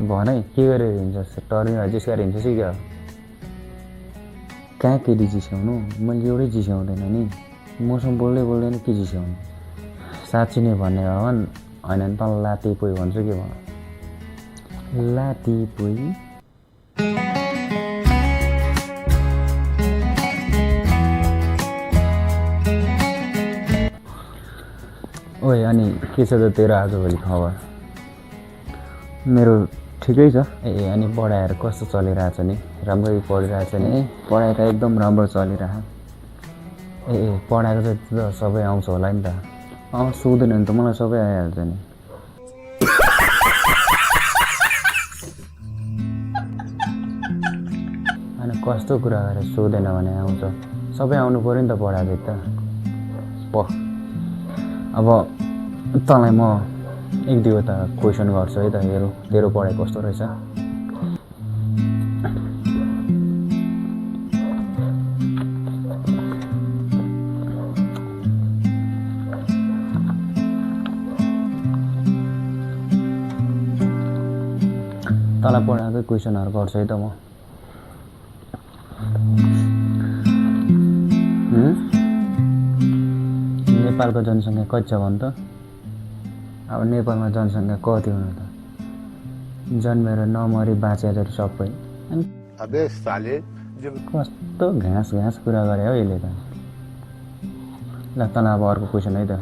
भन है के गरेर हिँड्छस् टर्नी जिस्काएर हिँड्छस् कि क्या कहाँ केटी जिस्काउनु मैले एउटै जिस्काउँदैन नि मसँग बोल्दै बोल्दैन के जिस्काउनु साँच्ची नै भन्ने हो भने होइन नि त लाती पोइ भन्छु के भन लाती पोइ ओए अनि के छ त तेरो आजभोलि खबर मेरो ठिकै छ ए अनि पढाइहरू कस्तो चलिरहेछ नि राम्ररी पढिरहेछ नि पढाइ त एकदम राम्रो चलिरह ए पढाएको चाहिँ त सबै आउँछ होला नि त सोध्दैन नि त मलाई सबै आइहाल्छ नि अनि कस्तो कुरा गरेर सोधेन भने आउँछ सबै आउनु पऱ्यो नि त पढाएको त अब तँलाई म एक दुईवटा क्वेसन गर्छु है त हेरौँ तेरो पढाइ कस्तो रहेछ तँलाई पढाएकै क्वेसनहरू गर्छु है त म नेपालको जनसङ्ख्या कति छ भन् त अब नेपालमा जनसङ्ख्या कति हुनु त जन्मेर नमरी बाँचेर सबै अबे साले कस्तो घाँस घाँस कुरा गरे हो यसले त ल तँलाई अब अर्को क्वेसन है त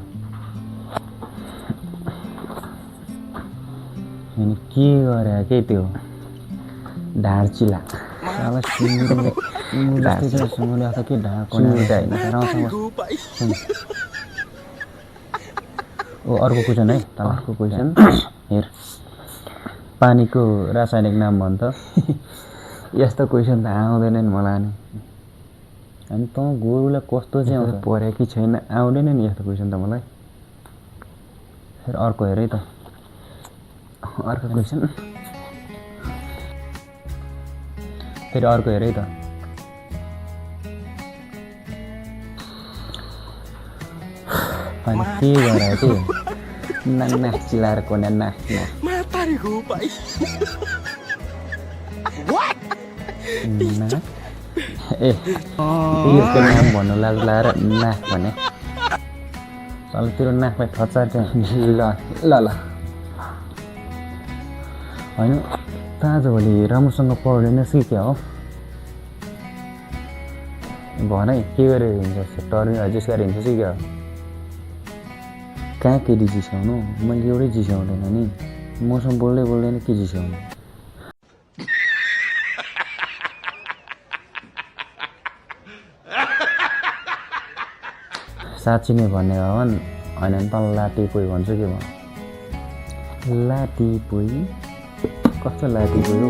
अनि के गरे के त्यो ढाँचिला अब सुँगुरले के ढाँको होइन ओ अर्को क्वेसन है तल अर्को क्वेसन हेर पानीको रासायनिक नाम भन् त यस्तो क्वेसन त आउँदैन नि मलाई नि अनि तँ गोरुलाई कस्तो चाहिँ आउँछ पढ्यो कि छैन आउँदैन नि यस्तो क्वेसन त मलाई फेरि अर्को हेर है त अर्को क्वेसन फेरि अर्को हेर है त अनि के गरे के नाक चिलाएर कोने नाक ए यसको नाम भन्नु लाएर नाक भने तल तेरो नाकलाई थचार चाहिँ ल ल ल होइन त आजभोलि राम्रोसँग पढ्दैनस् कि क्या हो भन है के गरेर हिँड्छस् टर्नी जिस्काएर हिँड्छस् कि क्या कहाँ केटी जिस्काउनु मैले एउटै जिस्काउँदैन नि मसँग बोल्दै बोल्दैन के जिस्काउनु साँच्ची नै भन्ने हो भने होइन नि त लाती पोइ भन्छु के भन लाती पोइ कस्तो लाती पोइ हो